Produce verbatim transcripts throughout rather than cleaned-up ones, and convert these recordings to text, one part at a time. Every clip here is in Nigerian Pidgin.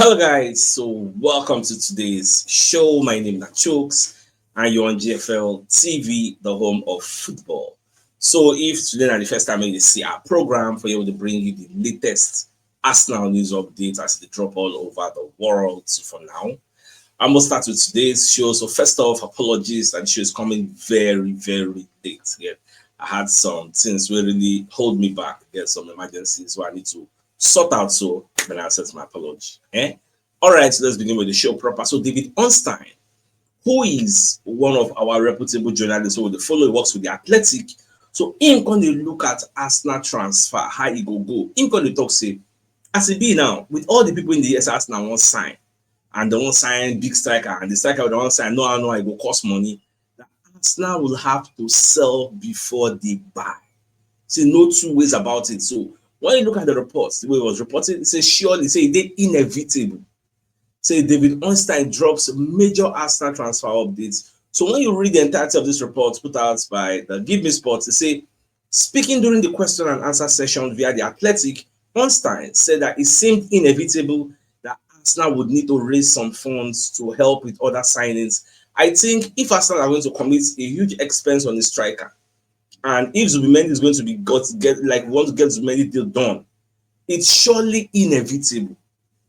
Hello, guys. So, welcome to today's show. My name is Chooks, and you're on G F L T V, the home of football. So, if today is the first time you see our program, for you to bring you the latest Arsenal news updates as they drop all over the world. So, for now, I'm gonna start with today's show. So, first off, apologies that the show is coming very, very late. Yeah, I had some things where really hold me back. There's some emergencies where I need to sort out. So, when I accept my apology. Eh? All right, so let's begin with the show proper. So, David Ornstein, who is one of our reputable journalists who dey follow, works with the Athletic. So, him come dey look at Arsenal transfer, how e go go. Him come dey talk say, as e be now, with all the people in the S Arsenal wan sign, and they wan sign big striker, and the striker wey they wan sign, no, no, e go cost money. That Arsenal will have to sell before they buy. See, no two ways about it. So, when you look at the reports, the way it was reported, it says surely, say e dey inevitable. Say David Ornstein drops major Arsenal transfer updates. So, when you read the entirety of this report put out by the Give Me Sports, they say, speaking during the question and answer session via The Athletic, Ornstein said that it seemed inevitable that Arsenal would need to raise some funds to help with other signings. I think if Arsenal are going to commit a huge expense on a striker, and if Zubimendi is going to be got get like want to get Zubimendi deal done, it's surely inevitable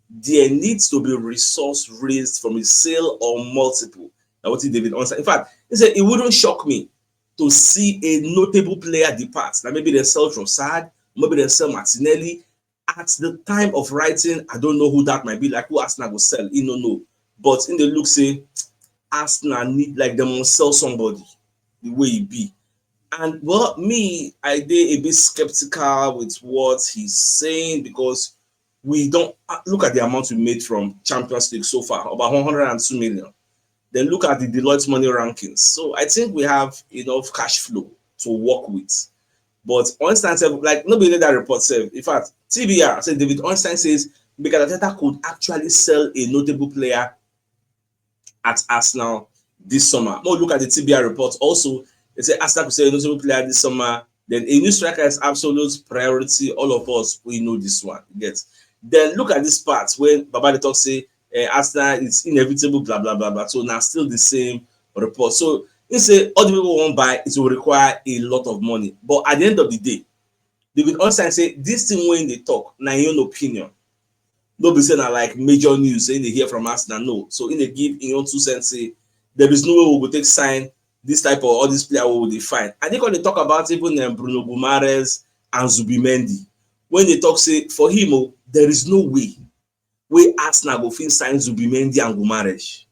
there needs to be resource raised from a sale or multiple. Now, what did David Ornstein? In fact, he said it wouldn't shock me to see a notable player depart. Now, maybe they sell Trossard, maybe they sell Martinelli. At the time of writing, I don't know who that might be, like who Arsenal go sell, you know, no. But in the look, say, Arsenal need, like, they must sell somebody the way it be. And, well, me, I dey a bit skeptical with what he's saying because we don't uh, look at the amount we made from Champions League so far, about one hundred and two million. Then look at the Deloitte money rankings. So I think we have enough cash flow to work with. But Ornstein said, like, nobody read that report said. In fact, T B R said David Ornstein says Mikel Arteta could actually sell a notable player at Arsenal this summer. More look at the T B R report also. They say Arsenal could sell a notable player this summer. Then a new striker is absolute priority. All of us, we know this one. Yes. Then look at this part when Baba dey talk say uh, Arsenal is inevitable, blah, blah, blah, blah. So now still the same report. So he say all the people won't buy, it will require a lot of money. But at the end of the day, David Ornstein say this thing when they talk, na your own opinion. No be say na like major news say they hear from Arsenal, no. So in they give in your own two cents, say there is no way we go take sign this type of all this player we will define. And they gonna talk about even um, Bruno Guimaraes and Zubimendi. When they talk, say for him, oh, there is no way wey Arsenal go fit sign Zubimendi and Guimaraes.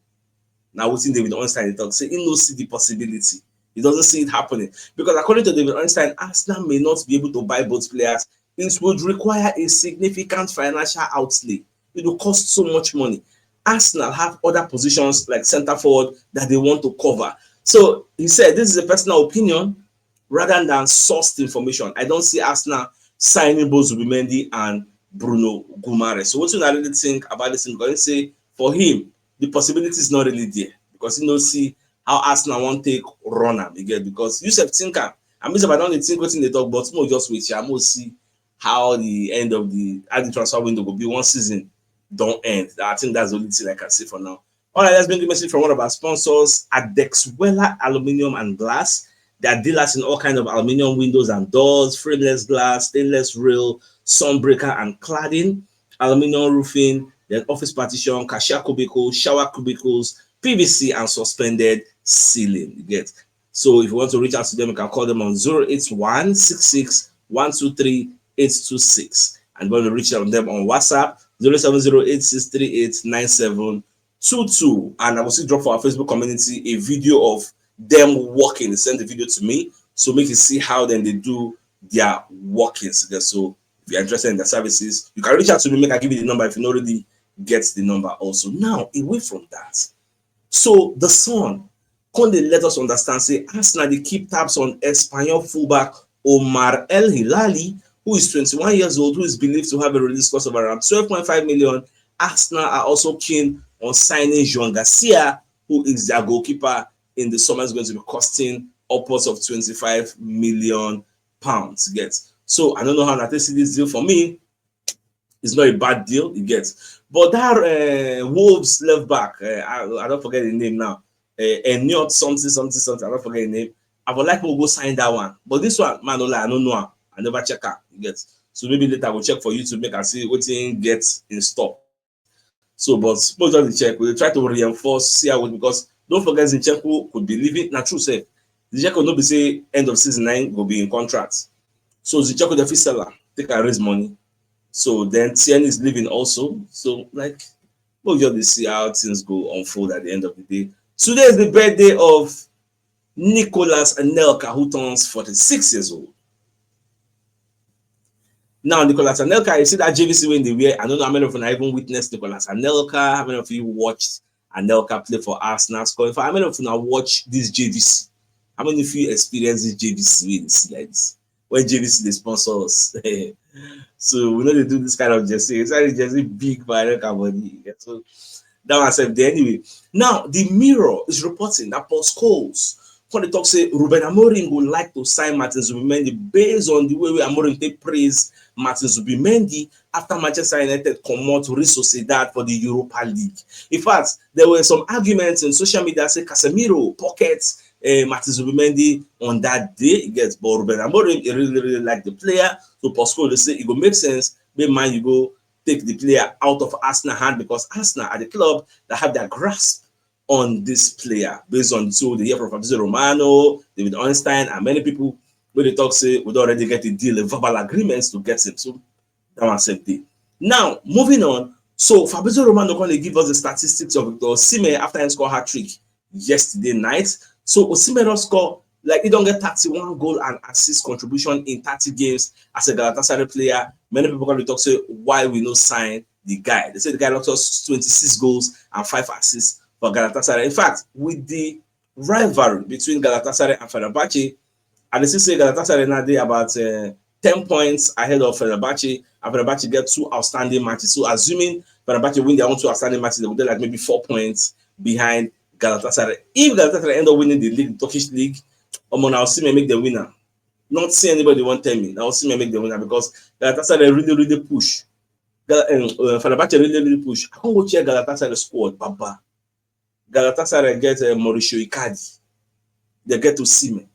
Now, wetin David Ornstein dey talk, say he no see the possibility. He doesn't see it happening. Because according to David Ornstein, Arsenal may not be able to buy both players. It would require a significant financial outlay. It will cost so much money. Arsenal have other positions like centre forward that they want to cover. So he said, this is a personal opinion rather than sourced information. I don't see Arsenal signing both Zubimendi and Bruno Guimaraes. So what do you really think about this thing? Because you say for him, the possibility is not really there because you don't see how Arsenal want take run am again. Because you sef think am, I mean, if I don't think wetin they talk, but more just wait here, more see how the end of the how the transfer window will be one season don't end. I think that's the only thing I can say for now. All right, let's bring the message from one of our sponsors, Adexwella Aluminium and Glass. They are dealers in all kinds of aluminium windows and doors, frameless glass, stainless rail, sunbreaker and cladding, aluminium roofing, then office partition, cashier cubicle, shower cubicles, P V C and suspended ceiling. You get. So if you want to reach out to them, you can call them on zero eight one six six one two three eight two six. And when you reach out to them on WhatsApp, zero seven zero eight six three eight nine seven two two. And I will still drop for our Facebook community a video of them working. They sent the video to me. So make you see how then they do their workings. Okay, so if you're interested in their services, you can reach out to me, make I give you the number if you don't already get the number also. Now, away from that. So the Sun come dey let us understand say Arsenal dey keep tabs on Espanyol fullback Omar El Hilali, who is twenty-one years old, who is believed to have a release cost of around twelve point five million. Arsenal are also keen on signing João Garcia, who is their goalkeeper in the summer, is going to be costing upwards of twenty-five million pounds. Get. So I don't know how una take see this deal. For me, it's not a bad deal, you get. But that uh, Wolves left back, uh, I, I don't forget the name now. Uh, and not something, something, something. I don't forget the name. I would like to go sign that one. But this one, man, no lie, I don't know. I never check out, you get. So maybe later I will check for you to make and see what thing gets in store. So, but suppose just check, we try to reinforce, see how, because don't forget Zinchenko could be leaving. Not true, say Zinchenko no be say end of season nine go be in contract. So Zinchenko the fit sell am, take and raise money. So then Tierney is leaving also. So like, we'll just see how things go unfold at the end of the day. Today is the birthday of Nicolas Anelka, who turns forty-six years old. Now, Nicolas Anelka, you see that J V C when they wear. I don't know how many of you even witnessed Nicolas Anelka. How many of you watched Anelka play for Arsenal? Score. How many of you now watch this J V C? How many of you experience this J V C when you see like this? When J V C they sponsor us. So we know they do this kind of jersey. It's like jersey big for Anelka body. So that one said anyway. Now the Mirror is reporting that Paul Scholes when they talk say Ruben Amorim would like to sign Martin Zubimendi based on the way, way Amorim take praise Martin Zubimendi after Manchester United comot Real Sociedad for the Europa League. In fact, there were some arguments in social media say Casemiro pockets uh, Martin Zubimendi on that day. He gets, but Ruben Amorim, he really, really like the player. So Paul Scholes, they say it go make sense. But man, you go take the player out of Arsenal hand because Arsenal are the club that have their grasp on this player based on so the year from Fabrizio Romano, David Ornstein, and many people where they talk say we don't already get a deal, a verbal agreements to get him. So that one said day. Now, moving on. So Fabrizio Romano going to give us the statistics of Victor Osimhen after he scored hat trick yesterday night. So Osimhen don't score like he don't get thirty-one goal and assist contribution in thirty games as a Galatasaray player. Many people going to talk say why we no sign the guy. They say the guy lost us twenty-six goals and five assists for Galatasaray. In fact, with the rivalry between Galatasaray and Fenerbahce, and they say Galatasaray now they about uh, ten points ahead of Fenerbahce, and Fenerbahce get two outstanding matches. So assuming Fenerbahce win their own two outstanding matches, they will get like maybe four points behind Galatasaray. If Galatasaray end up winning the league, the Turkish league, I'm on Osimhen make the winner. Not see anybody won't tell me. Now Osimhen make the winner because Galatasaray really, really push. Gal- um, uh, Fenerbahce really, really push. I can't go check Galatasaray squad, Baba. Galatasaray get uh, Mauricio Icardi. They get Osimhen.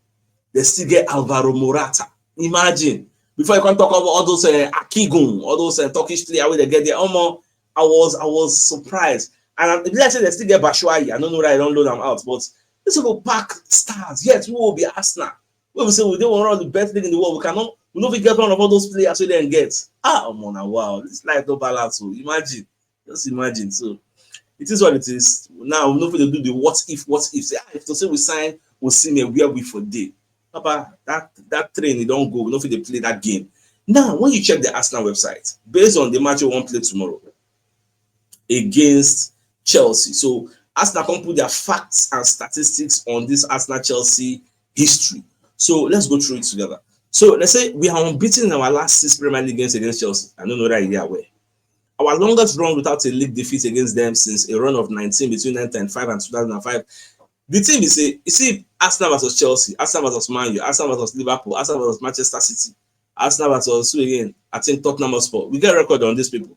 They still get Alvaro Morata. Imagine. Before you can talk about all those uh, Akigun, all those uh, Turkish players where they get there. Omo, I was I was surprised. And I, like I said, they still get Batshuayi. I don't know that I don't load them out, but this will pack stars. Yes, we will be Arsenal. We will say we don't want the best league in the world. We cannot, we don't get one of all those players we then get. Ah, I'm on a wow. This life don't balance. So imagine. Just imagine. So it is what it is. Now we know to do the what if, what if. Say, ah, if to say we sign, we'll see me where we for day. Papa, that that train, it don't go. We don't fit to play that game. Now, when you check the Arsenal website, based on the match we won't play tomorrow against Chelsea. So Arsenal can put their facts and statistics on this Arsenal Chelsea history. So let's go through it together. So let's say we are unbeaten in our last six Premier League games against Chelsea. I don't know that idea where. Our longest run without a league defeat against them since a run of nineteen between nineteen ninety-five and two thousand five. The thing is, say, you see, Arsenal versus Chelsea, Arsenal versus Man U, Arsenal versus Liverpool, Arsenal versus Manchester City, Arsenal versus who again? I think Tottenham Hotspur. We get record on these people.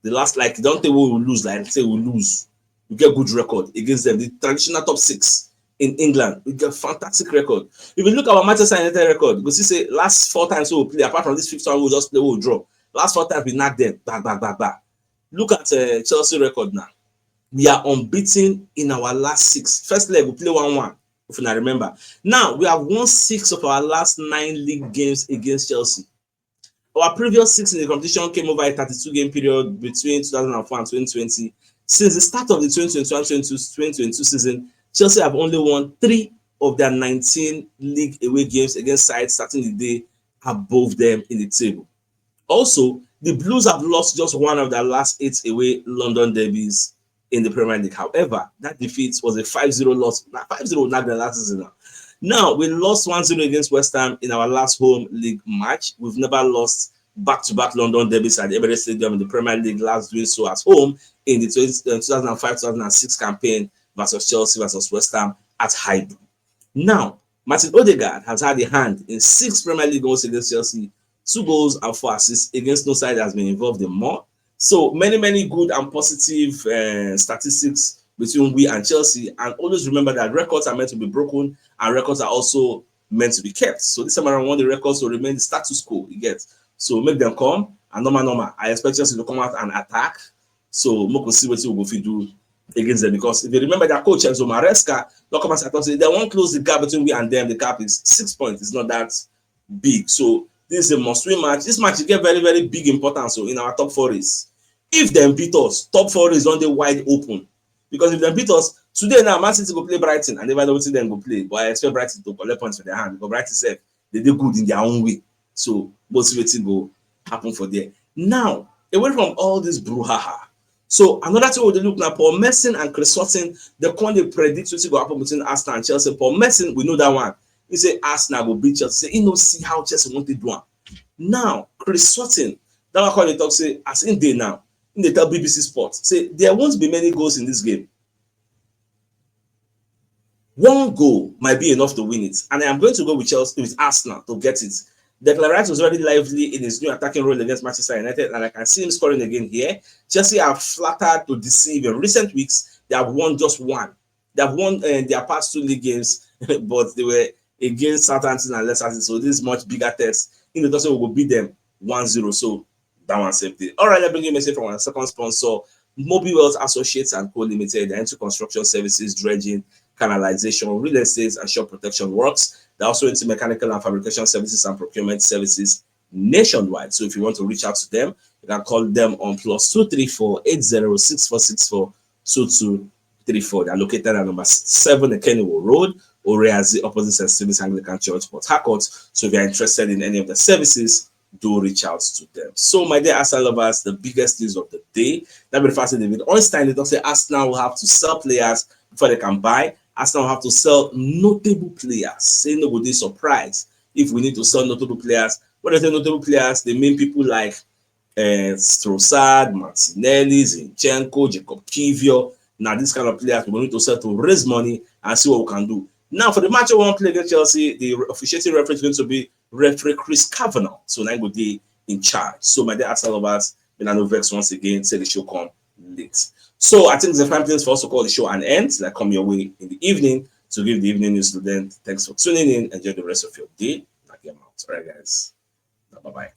The last, like, don't think we will lose, like, say we lose. We get good record against them. The traditional top six in England, we get fantastic record. If you look at our Manchester United record, you see say last four times we play, apart from this fifth one, we just play, we draw. Last four times we knock them, back, back, back, back. Look at uh, Chelsea record now. We are unbeaten in our last six. First leg, we play one one, if you remember. Now, we have won six of our last nine league games against Chelsea. Our previous six in the competition came over a thirty-two game period between two thousand four and twenty twenty. Since the start of the twenty twenty-one twenty-two season, Chelsea have only won three of their nineteen league away games against sides starting the day above them in the table. Also, the Blues have lost just one of their last eight away London derbies in the Premier League. However, that defeat was a five zero loss. Now, five zero not the last season now. Now, we lost one zero against West Ham in our last home league match. We've never lost back-to-back London derbies at the Emirates Stadium in the Premier League, last doing so at home in the twenty, uh, two thousand five two thousand six campaign versus Chelsea versus West Ham at Highbury. Now, Martin Odegaard has had a hand in six Premier League goals against Chelsea two goals and four assists against no side has been involved in more. So many, many good and positive uh, statistics between we and Chelsea. And always remember that records are meant to be broken and records are also meant to be kept. So this time around, we want the records to remain the status quo you get. So make them come and normal, normal. I expect Chelsea to come out and attack. So make we see what we go fit do against them, because if you remember their coach Enzo Maresca, not come as I say they won't close the gap between we and them. The gap is six points. It's not that big. So this is a must-win match. This match get very, very big importance. So in our top four race, if they beat us, top four race on the wide open. Because if they beat us today now, Man City go play Brighton and never know what them go play. But I expect Brighton to collect points for their hand because Brighton said they do good in their own way. So most of it go happen for there. Now, away from all this brouhaha, so another thing we dey look now, Paul Merson and Chris Sutton, they can't they predict what go happen between Arsenal and Chelsea. Paul Merson, we know that one. He say Arsenal go beat Chelsea. Say he no see how Chelsea want to do am. Now, Chris Sutton, that one call they talk say as in day now, in they tell B B C Sports, say there won't be many goals in this game. One goal might be enough to win it, and I am going to go with Chelsea, with Arsenal to get it. Declan Rice was already lively in his new attacking role against Manchester United, and I can see him scoring again here. Chelsea are flattered to deceive. In recent weeks, they have won just one. They have won uh, their past two league games, but they were against Southampton and Leicester City. So this is much bigger test. In the toss, we will beat them one zero. So that one safety. All right, let me give you a message from our second sponsor, Mobi Wealth Associates and Co Limited. They're into construction services, dredging, canalization, real estate, and shop protection works. They're also into mechanical and fabrication services and procurement services nationwide. So if you want to reach out to them, you can call them on plus two three four eight zero six four six four two two three four. They're located at number seven Ekeniwo Road, Oreazi, opposite St. Stephen's Anglican Church, Port Harcourt. So if you're interested in any of the services, do reach out to them. So, my dear Arsenal lovers, the biggest news of the day. That be the fact that David Ornstein, they don't say Arsenal will have to sell players before they can buy. Arsenal will have to sell notable players. Say no go dey surprise if we need to sell notable players. When I say notable players, they mean people like uh, Trossard, Martinelli, Zinchenko, Jacob Kivior. Now, these kind of players we need to sell to raise money and see what we can do. Now, for the match we want to play against Chelsea, the officiating referee is going to be referee Chris Kavanagh. So now go dey in charge. So my dear Arsenal lovers, may I no vex once again, say the show come late. So I think it's a fine place for us to call the show an end. Like come your way in the evening to give the evening news to them. Thanks for tuning in. Enjoy the rest of your day. Like your mouth. All right, guys. Bye bye.